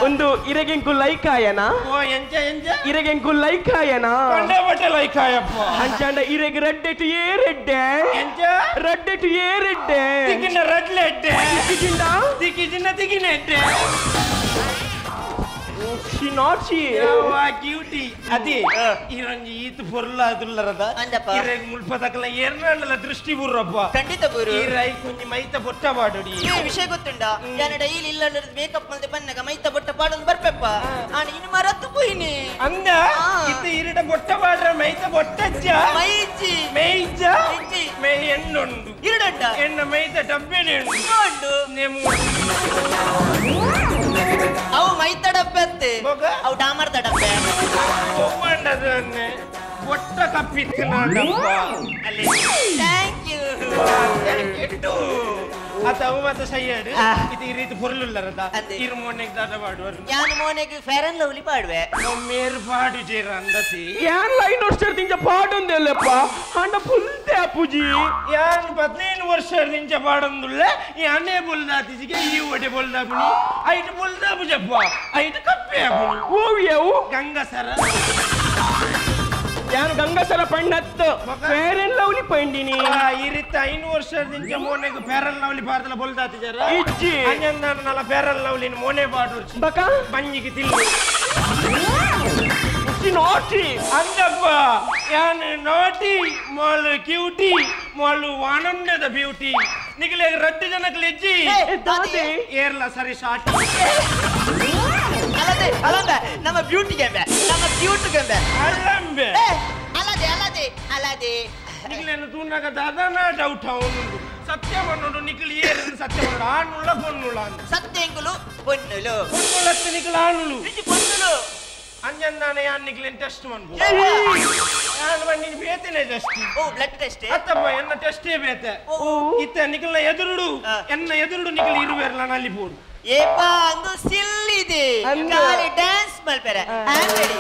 ಒಂದು ಇರಗೆಂಕು ಲೈಕ್ ಆಯನ ಓ ಎಂಚ ಎಂಚ ಇರಗೆಂಕು ಲೈಕ್ ಆಯನ ಕಂಡಪಟ್ಟೆ ಲೈಕ್ ಆಯಪ್ಪ ಅಂಚಾಂಡ ಇರೆಗ್ ರಡ್ಡೆಟು ಏ ರೆಡ್ಡೆ ಎಂಚ ರಡ್ಡೆಟು ಏ ರೆಡ್ಡೆ ತಿಕ್ಕಿನ ರಡ್ಲೆಡ್ಡೆ ತಿಕ್ಕಿಜಿಂಡ ತಿಕ್ಕಿಜಿಂಡ ತಿಕ್ಕಿನೆಡ್ಡೆ She not she. Cutie. ಅದೇ ಇರಂಜಿ ಈತ ಪೊರ್ಲಾದುಲ್ಲರದ ಇರೆಗ್ ಮುಲ್ಪದಕಲ ಏರ್ನಾಂಡಲ ದೃಷ್ಟಿ ಬುರ್ರಪ್ಪ ಖಂಡಿತ ಬುರು ಇರೈ ಕುಂಜಿ ಮೈತ ಬೊಟ್ಟ ಪಾಡುಡಿ ಈ ವಿಷಯ ಗೊತ್ತುಂಡ ಯಾನ ಡೈಲಿ ಇಲ್ಲ ಮೇಕಪ್ ಮಲ್ತೆ ಬನ್ನಗ ಮೈತ ಬೊಟ್ಟ ಪಾಡೊಂದು ಬರ್ಪೆಪ್ಪ ಆನ ಇನ್ನು ಮರತ್ತು ಪೋಯಿನಿ ಅಂದ ಇತ್ತ ಇರಡ ಬೊಟ್ಟ ಪಾಡ್ರ ಮೈತ ಬೊಟ್ಟಜ್ಜ ಮೈಜಿ ಮೇಯ್ಜ ಮೇ ಎಣ್ಣುಂಡು ಇರಡಂಡ ಎಣ್ಣ ಮೈತ ಡಬ್ಬೆನೆ ಉಂಡು ನೇಮು ಅವು ಮೈತ ಡಬ್ಬೆ ಅವು ಡಾಮರ್ದ ಡಬ್ಬೆ ಒಟ್ಟ ಕಪ್ಪಿತ್ತು thank you ಅತ ಅವು ಮಾತ ಸೈಯಡ್ ಇದು ಈ ರೀತಿ ಪೊರ್ಲುಲ್ಲರದ ಇರು ಮೋನೆಗ್ ದಾದ ಪಾಡುವರು ಯಾನು ಮೋನೆಗ್ ಫೇರ್ ಅಂಡ್ ಲವ್ಲಿ ಪಾಡುವೆ ಮೇರ್ ಪಾಡು ಜೇರ ಅಂದತಿ ಯಾನ್ ಲೈನ್ ವರ್ಷದಿಂಚ ಪಾಡೊಂದೆಲ್ಲಪ್ಪ ಅಂಡ ಪುಲ್ತೆ ಅಪ್ಪುಜಿ ಯಾನ್ 15 ವರ್ಷದಿಂಚ ಪಾಡೊಂದುಲ್ಲ ಯಾನೇ ಬೊಲ್ದಾತಿಜಿಗೆ ಈ ಒಡೆ ಬೊಲ್ದಾಪುನಿ ಐಟ್ ಬೊಲ್ದಾಪು ಜಪ್ಪ ಐಟ್ ಕಪ್ಪೆ ಆಪುನಿ ಓವಿಯವು ಗಂಗಸರ ಯಾನು ಗಂಗಸರ ಪಣ್ಣತ್ತು ಫೇರ್ ಅಂಡ್ ಲವ್ಲಿ ಪಂಡಿನಿ ಈ ರೀತಿ 5 ವರ್ಷದಿಂಚ ಮೋನೆಗ್ ಫೇರ್ ಅಂಡ್ ಲವ್ಲಿ ಪಾಡದಲ ಬೊಲ್ದಾತಿಜರ ಇಜ್ಜಿ ಅಂಜಂದಾನ ನಲ ಫೇರ್ ಅಂಡ್ ಲವ್ಲಿ ಮೋನೆ ಪಾಡುರ್ಚಿ ಬಕ ಬಂಜಿಗೆ ತಿಲ್ಲು ನಾಟಿ ಅಂದಪ್ಪ ಯಾನು ನಾಟಿ ಮಾಲು ಕ್ಯೂಟಿ ಮಾಲು ವಾನಂದದ ಬ್ಯೂಟಿ ನಿಗಲೆ ರಡ್ಡು ಜನಕ್ಕೆ ಇಜ್ಜಿ ಏರ್ಲ ಸರಿ ಶಾಟಿ ಅಲ್ಲದೆ ಅಲ್ಲಂಬೆ ನಮ್ಮ ಬ್ಯೂಟಿ ಗೆಂಬೆ ನಮ್ಮ ಕ್ಯೂಟ್ ಗೆಂಬೆ ಅಲ್ಲಂಬೆ ಅಲ್ಲದೆ ಅಲ್ಲದೆ ಅಲ್ಲದೆ ನಿಗಲೇನು ತೂನಾಗ ದಾದಾನ ಡೌಟ್ ಅವನುಂಡು ಸತ್ಯ ಮಣ್ಣುಂಡು ನಿಕಲ್ ಏರು ಸತ್ಯ ಮಣ್ಣು ಆಣುಳ್ಳ ಪೊನ್ನುಳ್ಳ ಅಂತ ಸತ್ಯಂಗುಲು ಪೊನ್ನುಲು ಪೊನ್ನುಳತ್ತು ನಿಕಲ್ ಆಣುಳು ಪೊನ್ನುಲು ಅಂಜಂದಾನೆ ಯಾನ್ ನಿಕ್ಲೆನ್ ಟೆಸ್ಟ್ ಮನ್ಪು ಯಾನ್ ಬನ್ನಿ ಬೇತೆನೆ ಟೆಸ್ಟ್ ಓ ಬ್ಲಡ್ ಟೆಸ್ಟ್ ಅತ್ತಪ್ಪ ಎನ್ನ ಟೆಸ್ಟೇ ಬೇತೆ ಇತ್ತ ನಿಕಲ್ನ ಎದುರುಡು ಎನ್ನ ಎದುರುಡು ನಿಕಲ್ ಇರುವೆರ್ಲ ನಲ್ಲಿ ಪೋಡು ಏಪಾ ಅಂದು ಸಿಲ್ಲಿದೆ ಖಾಲಿ ಡ್ಯಾನ್ಸ್ ಮಲ್ಪೆರೆ ಆಮ್ ರೆಡಿ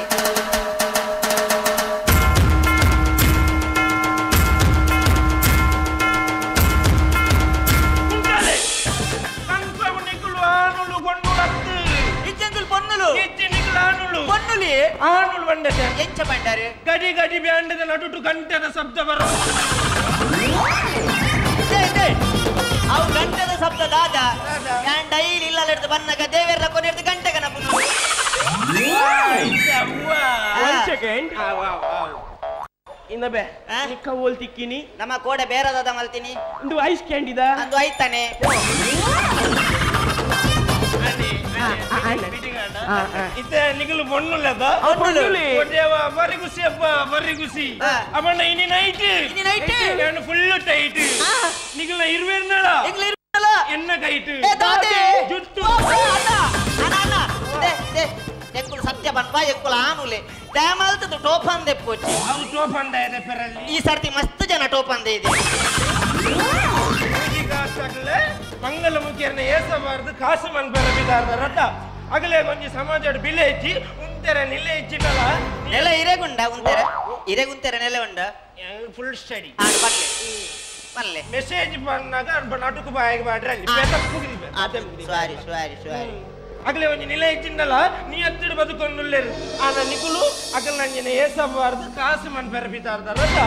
ಕನ್ಫರ್ಮ್ ನಿಕಲು ಆನುಲು ಕೊಂಡುಳತ್ತು ಇಜ್ಜಂಗುಲ್ ಪೊನ್ನುಲು ಇಜ್ಜಿ ನಿಕಲ್ ಆನುಲು ಪೊನ್ನುಲಿ ಆನುಲು ಬಂಡತೆ ಎಂಚ ಬಂಡಾರು ಗಡಿ ಗಡಿ ಬ್ಯಾಂಡದ ನಡುಟು ಗಂಟೆದ ಶಬ್ದ ಬರೋ ಅವು ಗಂಟೆದ ಶಬ್ದ ದಾದ ಯಾನ್ ಡೈಲಿ ಇಲ್ಲ ಹಿಡ್ದು ಬನ್ನಗ ದೇವೆರ್ಲ ಕೊನೆರ್ದು ಗಂಟೆ ಕನಪು ಒನ್ ಸೆಕೆಂಡ್ ಇನ್ನಬೆ ನಿಕ್ಕ ಓಲ್ ತಿಕ್ಕಿನಿ ನಮ್ಮ ಕೋಡೆ ಬೇರೆದಾದ ಮಲ್ತೀನಿ ಒಂದು ಐಸ್ ಕ್ಯಾಂಡಿದ ಅಂದು ಐತಾನೆ ಇತ್ತೆ ನಿಗಲು ಬೊಣ್ಣುಲ್ಲದ ಬರಿ ಖುಷಿ ಅಪ್ಪ ಬರಿ ಖುಷಿ ಅವಣ್ಣ ಇನಿ ನೈಟ್ ಇನಿ ನೈಟ್ ನಾನು ಫುಲ್ ಟೈಟ್ ನಿಗಲ ಇರುವೆರ್ನಳ ಎನ್ನ ಕೈಟ್ ಏ ದಾದೆ ಜುಟ್ಟು ಅಣ್ಣ ಅಣ್ಣ they they ಎಂಕುಲು ಸತ್ಯ ಪನ್ಪ ಎಂಕುಲು ಆನುಲೆ ಡ್ಯಾಮಲ್ತದ ಟೋಪನ್ ದೆಪ್ಪೊಚ್ಚಿ ಅವು ಟೋಪನ್ ದಾಯೆ ಪೆರಲ್ಲಿ ಈ ಸರ್ತಿ ಮಸ್ತ್ ಜನ ಟೋಪನ್ ಇದೆ ಮಂಗಲ ಮುಖಿಯರ್ನ ಏಸಬಾರ್ದು ಕಾಸು ಮನ್ಪೆರ ಬಿದಾರ್ದ ರಥ ಅಗಲೇ ಒಂಜಿ ಸಮಾಜಡ್ ಬಿಲೆ ಹೆಚ್ಚಿ ಉಂತೆರ ನಿಲೆ ಹೆಚ್ಚಿನಲ್ಲ ನೆಲ ಇರೆಗುಂಡ ಉಂತೆರ ಇರೆಗುಂತೆರ ನೆಲೆ ಉಂಡ ಫುಲ್ ಸ್ಟಡಿ ಪಲ್ಲೆ ಪಲ್ಲೆ ಮೆಸೇಜ್ ಬಂದಾಗ ನಟುಕು ಬಾಯಿಗೆ ಬಾಡ್ರಲ್ಲಿ ಸಾರಿ ಸಾರಿ ಸಾರಿ ಅಗಲೇ ಒಂಜಿ ನಿಲೆ ಹೆಚ್ಚಿನಲ್ಲ ನೀ ಹತ್ತಿಡು ಬದುಕೊಂಡುಲ್ಲೇರು ಆನ ನಿಕುಲು ಅಗಲ್ ನಂಜಿನ ಏಸಬಾರ್ದು ಕಾಸು ಮನ್ಪೆರ ಬಿದಾರ್ದ ರಥ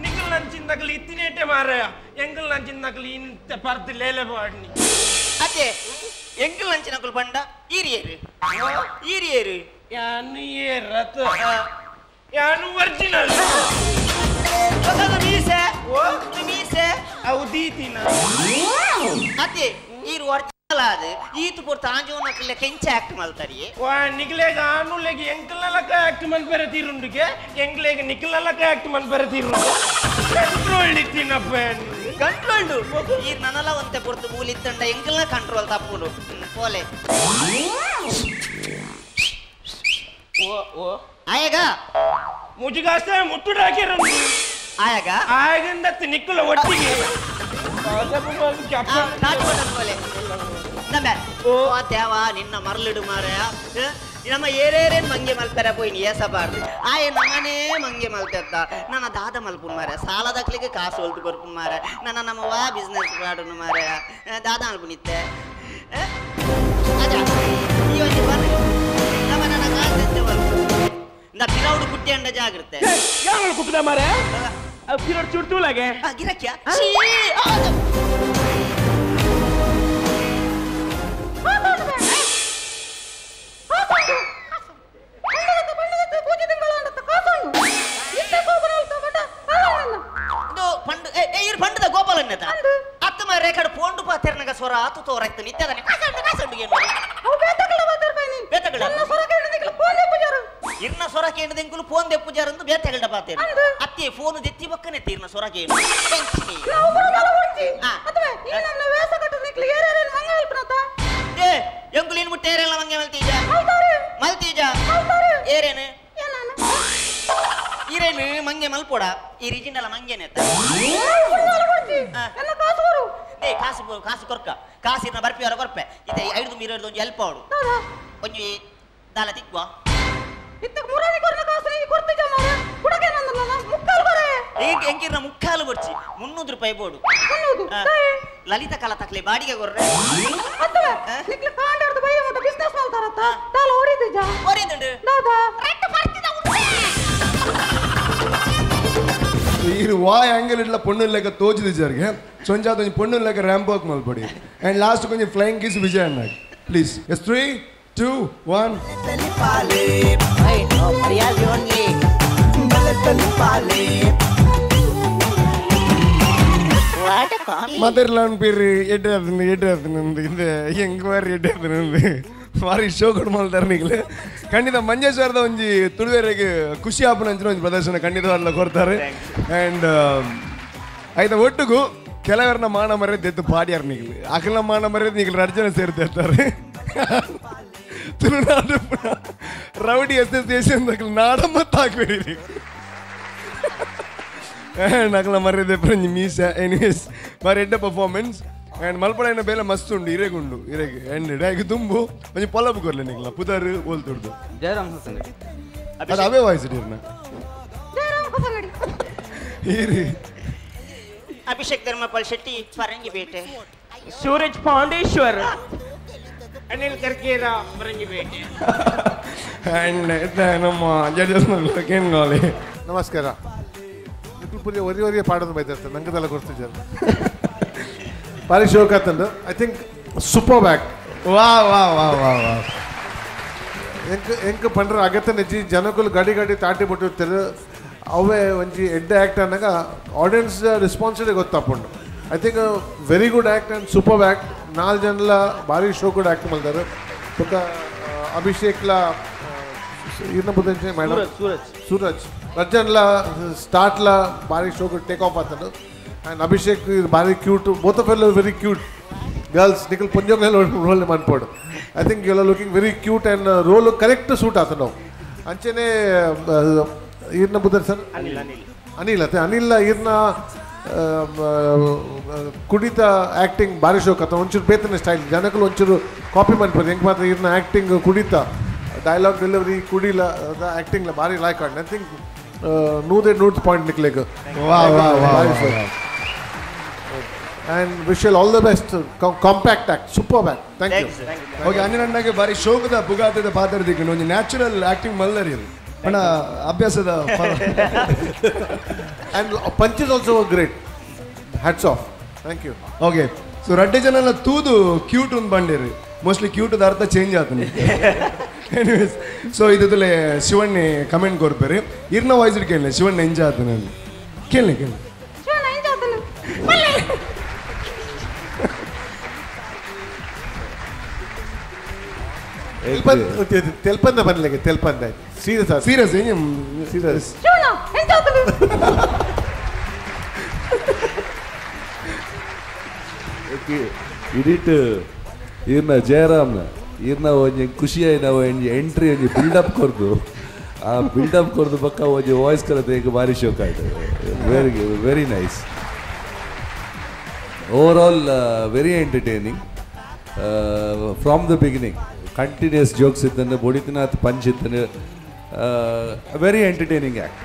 ನಿಕುಲ್ ನಂಚಿಂದಕಲು ಇತ್ತಿನೇಟೆ ಮಾರಾಯ ಎಂಕಲ್ ನಂಚಿಂದಕಲು ಇಂತ ಪರ್ದು ಲೇಲೆ ಬಾಡ್ನಿ ಅದೇ ಎಂಕಲ್ ನಂಚಿನಕುಲು ಪಂಡ ಈರಿಯೇರು ಈರಿಯೇರು ಯಾನು ಏರತ ಯಾನು ಒರಿಜಿನಲ್ ಮೀಸೆ ಮೀಸೆ ಅವು ದೀತಿನ ಅದೇ ಈರು ಒರಿಜಿನಲ್ ಅದು ಈತು ಪೊರ್ತು ಆಂಜೋನಕುಲೆ ಕೆಂಚ ಆಕ್ಟ್ ಮಲ್ತಾರಿಯೇ ವಾ ನಿಕ್ಲೇಗ ಆನುಲೆಗೆ ಎಂಕಲ್ನಲಕ ಆಕ್ಟ್ ಮನ್ಪೆರ ತೀರುಂಡುಗೆ ಎಂಕ್ಲೇಗ ನಿಕ್ಲನಲಕ ಆಕ್ಟ್ ಮನ್ಪೆರ ತೀರುಂಡು ಕಂಟ್ರೋಲ್ ಇತ್ತಿನಪ್ಪ ಕಂಟ್ರೋಲ್ಡು ಈ ನನಲ ಒಂತೆ ಪೊರ್ತು ಮೂಲಿತ್ತಂಡ ಎಂಕಲ್ನ ಕಂಟ್ರೋಲ್ ತಪ್ಪುಂಡು ಪೋಲೆ ಓ ಓ ಆಯಗ ಮುಜುಗಾಸ್ತ ಮುಟ್ಟುಡು ಹಾಕಿರುಂಡು ಆಯಗ ಆಯಗಂದತ್ತು ನಿಕ್ಕುಲ ಒಟ್ಟಿಗೆ ಪೋಲೆ ಓ ದೇವ ನಿನ್ನ ಮರಳಿಡು ಮಾರಾಯ ನಮ್ಮ ಏರೇರೇನು ಮಂಗೆ ಮಲ್ಪೆರ ಪೋಯಿನಿ ಏಸಬಾರ್ದು ಆಯೆ ನಮ್ಮನೇ ಮಂಗೆ ಮಲ್ತೆತ್ತ ನನ್ನ ದಾದ ಮಲ್ಪುನ್ ಮಾರ ಸಾಲದಕ್ಲಿಗೆ ಕಾಸು ಹೊಲ್ತು ಕೊರ್ಪುನ್ ಮಾರ ನನ್ನ ನಮ್ಮ ವಾ ಬಿಸ್ನೆಸ್ ಮಾಡೋನು ಮಾರ ದಾದ ಮಲ್ಪುನಿತ್ತೆ ಅಜಾ ಈ ಒಂಜಿ ಬರ್ರಿ ನಮ್ಮ ನನ್ನ ಕಾಸು ಎತ್ತೆ ಮಲ್ಪು ಇಂದ ಪಿರೌಡು ಕುಟ್ಟಿ ಅಂಡ ಜಾಗ್ರತೆ ಯಾವಾಗ ಕುಟ್ಟದ ಮಾರ ಪಿರೌಡ್ ಚುಡ್ತೂಲಾಗೆ ಗಿರಕ್ಯ ಸ್ವರ ಆತು ತೋರಾಯ್ತು ನಿತ್ಯದನೆ ಕಾಸಂಡು ಕಾಸಂಡು ಏನು ಬೇತಗಳ ಇರ್ನ ಸ್ವರ ಕೇಂದ್ರ ಎಂಕುಲು ಫೋನ್ ದೆಪ್ಪುಜಾರಂದು ಬೇತಗಳ ಪಾತೇರು ಅತ್ತೆ ಫೋನ್ ದೆತ್ತಿ ಬಕ್ಕನೆ ಇರ್ನ ಸ್ವರ ಕೇಂದ್ರ ಏ ಎಂಕುಲು ಇನ್ ಮುಟ್ಟೆ ಏರೆಲ್ಲ ಮಂಗೆ ಮಲ್ತೀಜ ಮಲ್ತೀಜ ಏರೇನು ಇರೇನು ಮಂಗೆ ಮಲ್ಪೋಡ ಈ ರಿಜಿನಲ್ಲ ಮಂಗೆನೆ ಏ ಕಾಸು ಕಾಸು ಕೊರ್ಕ ಕಾಸಿನ ಬರ್ಪಿಯವರ ಕೊರ್ಪೆ ಇದೆ ಐದು ಮೀರು ಒಂಜಿ ಹೆಲ್ಪ್ ಅವಡು ಒಂಜಿ ದಾಲ ತಿಕ್ವ ಎಂಕಿರ್ನ ಮುಕ್ಕಾಲು ಬೊರ್ಚಿ 300 ರೂಪಾಯಿ ಬೋಡು ಲಲಿತ ಕಲಾ ತಕ್ಲೆ ಬಾಡಿಗೆ ಕೊರ್ರೆ ಈ ವಾ ಆಂಗಲ್ ಇಟ್ಲ ಪೊಣ್ಣು ಲೆಕ್ಕ ತೋಚಿದ ಸೊಂಜಾತ ಒಂಜಿ ಪೊಣ್ಣು ಲೆಕ್ಕ ರ್ಯಾಂಪ್ ವಾಕ್ ಮಲ್ಪಡಿ ಅಂಡ್ ಲಾಸ್ಟ್ ಕೊಂಚ ಫ್ಲೈಯಿಂಗ್ ಕಿಸ್ ವಿಜಯ್ ಅಣ್ಣ ಪ್ಲೀಸ್ ಎಸ್ 3 2 1 ಮದರ್ಲಾನ್ ಪೀರಿ ಎಡ್ಡೆ ಎಡ್ಡೆ ಇಂದ ಹೆಂಗ್ ಬಾರಿ ಎಡ್ಡೆ ಬಾರಿ ಶೋ ಕೊಡು ಮಲ್ತಾರ ನಿಗ್ಲೆ ಖಂಡಿತ ಮಂಜೇಶ್ವರದ ಒಂಜಿ ತುಳುವೆರೆಗೆ ಖುಷಿ ಆಪುನ ಅಂಚಿನ ಒಂಜಿ ಪ್ರದರ್ಶನ ಖಂಡಿತವಾಗ್ಲ ಕೊಡ್ತಾರೆ ಆ್ಯಂಡ್ ಆಯ್ತಾ ಒಟ್ಟಿಗೂ ಕೆಲವರನ್ನ ಮಾನ ಮರ್ಯಾದೆ ಎತ್ತು ಪಾಡ್ಯಾರ ನಿಗ್ಲು ಅಖಲ ಮಾನ ಮರ್ಯಾದೆ ನಿಗ್ಲು ರರ್ಜನ ಸೇರ್ತಿರ್ತಾರೆ ತುಳುನಾಡು ರೌಡಿ ಅಸೋಸಿಯೇಷನ್ ನಾಡಮ್ಮ ತಾಕ್ಬೇಡಿ ನಕಲ ಮರ್ಯಾದೆ ಪ್ರಂಜಿ ಮೀಸ ಎನಿವೇಸ್ ಬಾರಿ ಎಡ್ಡೆ ಪರ್ಫಾರ್ಮೆನ್ಸ್ ಆ್ಯಂಡ್ ಮಲ್ಪಡ ಬೇಲೆ ಮಸ್ತ್ ಉಂಡು ಇರೆಗುಂಡು ಇರೆಗೆ ಆ್ಯಂಡ್ ಡೈಗ್ ತುಂಬು ಒಂಜಿ ಪೊಲಬು ಕೊರ್ಲೆ ನಿಗ್ಲ ಪುದರ್ ಓಲ್ತುಡ್ದು ಜಯರಾಮ್ ಹೊಸಂಗಡಿ ಅದು ಅವೇ ವಾಯ್ಸ್ ಇರ್ನ ಈರಿ ಅಭಿಷೇಕ್ ಧರ್ಮಪಾಲ್ ಶೆಟ್ಟಿ ಫರಂಗಿಪೇಟೆ ಸೂರಜ್ ಪಾಂಡೇಶ್ವರ್ ಅನಿಲ್ ಕರ್ಕೇರ ಫರಂಗಿಪೇಟೆ ಆ್ಯಂಡ್ ನಮ್ಮ ಜಡ್ಜಸ್ ಕೇನ್ಗಾಲಿ ನಮಸ್ಕಾರ ನಿಖಿಲ್ ಪುರಿ ಒರಿ ಒರಿಯ ಪಾಡೋದು ಬೈತಿರ್ತಾರೆ ನಂಗದೆಲ್ಲ ಗೊತ್ತಿದ್ದಾರೆ ಭಾರಿ ಶೋಕ್ ಆತಂದು I think super back ವಾ ವಾ ವಾ ವಾ ವಾ ಎಂಕ್ ಎಂಕ್ ಪಂಡ್ರೆ ಅಗತ್ಯ ನಿಜಿ ಜನಕುಲು ಗಡಿ ಗಡಿ ತಾಟಿ ಬಿಟ್ಟಿರ್ತಾರೆ ಅವೇ ಒಂಜಿ ಎಡ್ಡೆ ಆ್ಯಕ್ಟ್ ಅನ್ನಾಗ ಆಡಿಯನ್ಸ್ ರೆಸ್ಪಾನ್ಸ್ ಗೊತ್ತಾಪುಂಡು I think very good act and super act ನಾಲ್ಕು ಜನಲ ಭಾರಿ ಶೋ ಕೂಡ ಆ್ಯಕ್ಟ್ ಮಾಡ್ತಾರೆ ಬೊಕ್ಕ ಅಭಿಷೇಕ್ಲ ಇನ್ನ ಬುದ್ಧ ಮೇಡಮ್ ಸೂರಜ್ ಸೂರಜ್ ರಜ್ಜನ್ಲ ಸ್ಟಾರ್ಟ್ಲ ಭಾರಿ show take off ಆತನು ಆ್ಯಂಡ್ ಅಭಿಷೇಕ್ ಭಾರಿ cute both of all very cute Girls ನಿಕಲ್ ಪೊಂಜೋಗ್ಲೆ role ಮನ್ಪೋಡು. I think you are looking very cute and role correct suit ಆತನು. ಅಂಚೆನೆ ಈರ್ನ ಬುದ್ಧರ್ ಸರ್ ಅನಿಲ್ ಅನಿಲ್ ಅತ್ತೆ ಅನಿಲ್ ಈರ್ನ ಕುಡಿತ ಆ್ಯಕ್ಟಿಂಗ್ ಭಾರಿ ಶೋಕ್ ಆತ. ಒಂಚೂರು ಬೇತನೆ ಸ್ಟೈಲ್ ಜನಕ್ಕೂ ಒಂಚೂರು ಕಾಪಿ ಮನ್ಪೋದು. ಹೆಂಗೆ ಮಾತ್ರ ಈರ್ನ ಆ್ಯಕ್ಟಿಂಗ್ ಕುಡಿತ ಡೈಲಾಗ್ ಡೆಲಿವರಿ ಕುಡಿಲ ಆ್ಯಕ್ಟಿಂಗ್ಲ ಭಾರಿ ಲೈಕ್ ಆಡ್. I think 100 point ನಿಕ್ಲೇಕ್. And wish you all the best. Compact act, superb act. Thank you. Okay, ಅನ್ನಣ್ಣಗೆ ಬಾರಿ ಶೋಕದ ಪುಗಾತದ ಪಾತ್ರ ದಿಕ್ಕು ಒಂಜಿ ನ್ಯಾಚುರಲ್ ಆಕ್ಟಿಂಗ್ ಮಲ್ಲರಿ ಅಣ್ಣ ಅಭ್ಯಾಸದ. And punches also were great. Hats off. Thank you. Okay, so ರಡ್ಡೆ ಜನಲ ತೂದು ಕ್ಯೂಟ್ ಒಂದು ಬಂಡಿರಿ. ಮೋಸ್ಟ್ಲಿ ಕ್ಯೂಟ್ ಅರ್ಥ ಚೇಂಜ್ ಆತನೆ. ಎನಿವೇಸ್ ಸೊ ಇದಲ್ಲೇ ಶಿವಣ್ಣೆ ಕಮೆಂಟ್ ಕೊರ್ಪೇರಿ. ಇರ್ನ ವಾಯ್ಸ್ ಕೇಳಲೆ ಶಿವಣ್ಣ ಎಂಜಾಯ್ ಆತನೆ ಕೇಳಲೆ ಕೇಳಿ. ತೆಲ್ಪಂದ ಬನ್ಲಿಕ್ಕೆ ತೆಲ್ಪಂದ ಸೀರಿಯಸ್ ಸೀರಿಯಸ್ ಸೀರಿಯಸ್ ಇಡಿಟ್ ಈರ್ನ ಜಯರಾಮ್ನ ಈರ್ನ ಒಂಜಿ ಖುಷಿಯಾಯಿನ ಒಂಜಿ ಎಂಟ್ರಿ ಒಂಜಿ ಬಿಲ್ಡಪ್ ಕೊರ್ದು ಆ ಬಿಲ್ಡಪ್ ಕೊರ್ದು ಬಕ್ಕ ಒಂಜಿ ವಾಯ್ಸ್ ಕಲತೆ ಈಗ ಭಾರಿ ಶೋಕ್ ಆಯ್ತು. Very very nice. Overall very entertaining from the beginning. Continuous jokes ಇದ್ದಾನೆ, ಬೊಡಿತಿನಾಥ್ ಪಂಚ್ ಇದ್ದಾನೆ. Very entertaining act.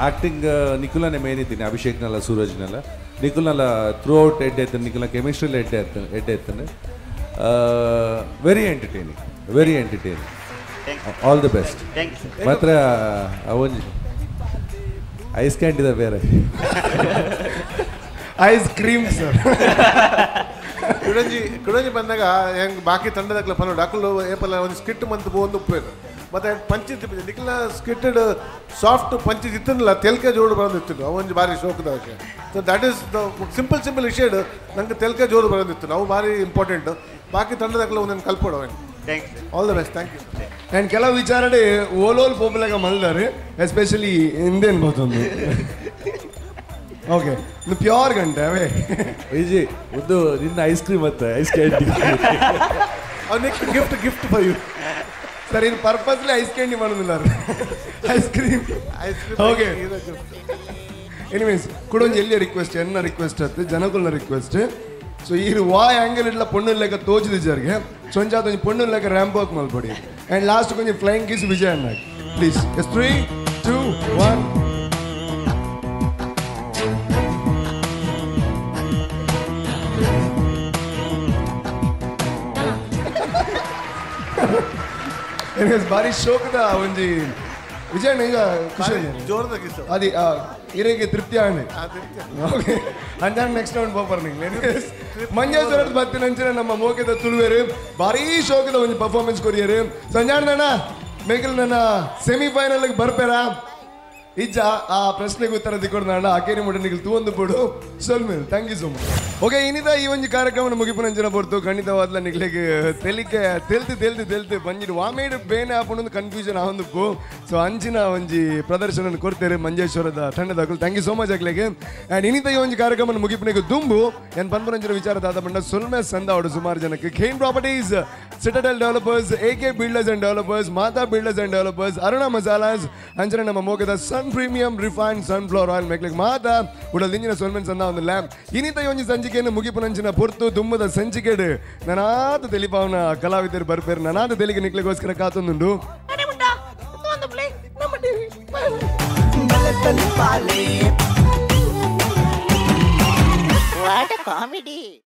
Acting ನಿಖುಲನೇ main ಇದ್ದೀನಿ, ಅಭಿಷೇಕ್ನಲ್ಲ ಸೂರಜ್ನಲ್ಲ. ನಿಖುಲ್ನಲ್ಲ ಥ್ರೂ ಔಟ್ ಎಡ್ಡೆ ಇದ್ದಾನೆ, ನಿಖುಲ್ನ ಕೆಮಿಸ್ಟ್ರಿಲಿ ಎಡ್ಡೆ ಎಡ್ಡೆ ಇದ್ದಾನೆ. Very entertaining, very entertaining. All the best. ಮಾತ್ರ ಒಂಜಿ ಐಸ್ ಕ್ಯಾಂಡಿದ ಬೇರೆ ಐಸ್ ಕ್ರೀಮ್ ಸರ್. ಕುಡಂಜಿ ಕುಡಂಜಿ ಬಂದಾಗ ಹೆಂಗೆ ಬಾಕಿ ತಂಡದಕ್ಲ ಪನ್ನೋಡು ಅಕ್ಕಲು ಏಪಲ್ಲ ಒಂದು ಸ್ಕಿಟ್ ಮಂತ್ ಒಂದು ಉಪ್ಪೇರು ಮತ್ತು ಪಂಚಿ ತಿಪ್ಪಿದೆ ನಿಖಿಲ ಸ್ಕಿಟ್ಟೆಡ್ ಸಾಫ್ಟ್ ಪಂಚಿ ಇತ್ತನಲ್ಲ ತೆಲ್ಕೆ ಜೋಡು ಬರೋದಿತ್ತು ಅವೊಂದು ಭಾರಿ ಶೋಕದ ವಿಷಯ. So that is the simple simple ವಿಷಯಡ್ ನಂಗೆ ತೆಲ್ಕೆ ಜೋರು ಬರೋದಿತ್ತು ನಾವು ಭಾರಿ ಇಂಪಾರ್ಟೆಂಟ್. ಬಾಕಿ ತಂಡದಕ್ಲ ಒಂದೊಂದು ಕಲ್ಪೋಡು ಅವನು. All the best. Thank you. And ಕೆಲವು ವಿಚಾರಡೆ ಓಲೋಲ್ ಪೋಪುಲಾಗ ಮಲ್ದಾರೆ ಎಸ್ಪೆಷಲಿ ಹಿಂದೇನು ಗೊತ್ತೊಂದು. ಓಕೆ ಪ್ಯೂರ್ ಗಂಟೆ ಅವೇ ವಿಜಿ ಒಂದು ನಿನ್ನ ಐಸ್ ಕ್ರೀಮ್ ಮತ್ತೆ ಐಸ್ ಕ್ಯಾಂಡಿ ಅವನಿಗೆ gift gift for you sir. ಇದು ಪರ್ಪಸ್ಲಿ ಐಸ್ ಕ್ಯಾಂಡಿ ಮಾಡೋದಿಲ್ಲ ice cream. Okay anyways ಕುಡೊಂಜಿ ಎಲ್ಲಿಯ ರಿಕ್ವೆಸ್ಟ್ ಎನ್ನ ರಿಕ್ವೆಸ್ಟ್ ಅತ್ತು ಜನಕುಲ್ನ ರಿಕ್ವೆಸ್ಟ್. ಸೊ ಈ ವಾ ಆ್ಯಂಗಲ್ ಇಡ್ಲ ಪೊಣ್ಣು ಲೆಕ್ಕ ತೋಚಿದ ಜರ್ಗೆ ಸೊಂಜಾತ ಒಂಜಿ ಪೊಣ್ಣು ಲೆಕ್ಕ ರ್ಯಾಂಪ್ ವಾಕ್ ಮಲ್ಪಡಿ. ಆ್ಯಂಡ್ ಲಾಸ್ಟ್ ಕೊಂಚ ಫ್ಲೈಯಿಂಗ್ ಕಿಸ್ ವಿಜಯ್ ಅಣ್ಣ ಪ್ಲೀಸ್. ಎಸ್ 3 2 1. ಬಾರಿ ಶೋಕದ ಒಂಜಿ ವಿಜಯಣ್ಣ ಈಗ ಖುಷಿ ಅದೇ ಇರೆಗೆ ತೃಪ್ತಿ ಆಂಡ್. ಓಕೆ ಅಂಜಾನ್ ನೆಕ್ಸ್ಟ್ ರೌಂಡ್ ಪೋಪರ್ ನಿಂಗೆ. ಮಂಜೇಶ್ವರದ ಬತ್ತಿನಂಚಿನ ನಮ್ಮ ಮೋಕೆದ ತುಳುವೇರು ಭಾರೀ ಶೋಕದ ಒಂಜಿ ಪರ್ಫಾರ್ಮೆನ್ಸ್ ಕೊರಿಯರು. ಸಂಜಾಣ್ಣ ಮೇಕಲ್ ನನ್ನ ಸೆಮಿಫೈನಲ್ ಬರ್ಪೇರಾ ಇಜ್ಜ ಆ ಪ್ರಶ್ನೆಗೆ ಉತ್ತರ ದಿಕ್ಕೊಡ್ದಾಂಡ ಅಕೇರಿ ಮುಟ್ಟನಿಗೆ ತೂವೊಂದು ಪೋಡು ಸೊಲ್ಮೇಲ್. Thank you so much. Okay ಇನ್ನಿದ ಈ ಒಂದು ಕಾರ್ಯಕ್ರಮ ಮುಗಿಪುನಂಚಿನ ಪೊರ್ತು ಖಂಡಿತವಾದ್ಲ ನಿಗ್ಲೆಗ್ ತೆಲಿಕೆ ತೆಲ್ತು ತೆಲ್ತು ತೆಲ್ತು ಬಂಜಿಡು ವಾಮೇಡು ಬೇನೆ ಆಪುಂಡು ಕನ್ಫ್ಯೂಷನ್ ಆವೊಂದುಪ್ಪು. ಸೊ ಅಂಚಿನ ಒಂಜಿ ಪ್ರದರ್ಶನ ಕೊಡ್ತೇವೆ ಮಂಜೇಶ್ವರದ ತಂಡದಾಕುಲು. Thank you so much ಅಕ್ಲೆಗ್. ಆ್ಯಂಡ್ ಇನ್ನಿತ ಈ ಒಂಜಿ ಕಾರ್ಯಕ್ರಮ ಮುಗಿಪುನಿಗೆ ದುಂಬು ಏನ್ ಪನ್ಪುನಂಚಿನ ವಿಚಾರ ದಾದ ಬಂಡ ಸೊಲ್ಮೆ ಸಂದಾವಡು ಸುಮಾರು ಜನಕ್ಕೆ Kane properties, Citadel developers, A K builders and developers, Mata builders and developers, Aruna masalas ಅಂಚನೆ ನಮ್ಮ ಮೋಗದ Sun premium refined sunflower oil ಮೇಕ್ಲಿಕ್ ಮಾತಾ ಉಡಲ್ ದಿಂಜಿನ ಸೊಲ್ಮೆನ್ ಸಂದ ಒಂದು ಲ್ಯಾಂಪ್. ಇನ್ನಿತ ಈ ಒಂಜಿ ಸಂಚಿಕೆಯನ್ನು ಮುಗಿಪುನಂಚಿನ ಪೊರ್ತು ದುಮ್ಮದ ಸಂಚಿಕೆಡು ನನಾದ ತೆಲಿಪಾವನ ಕಲಾವಿದರು ಬರ್ಪೇರು ನನಾದ ತೆಲಿಗೆ ನಿಕ್ಲಿಗೋಸ್ಕರ ಕಾತೊಂದುಂಡು. What a comedy.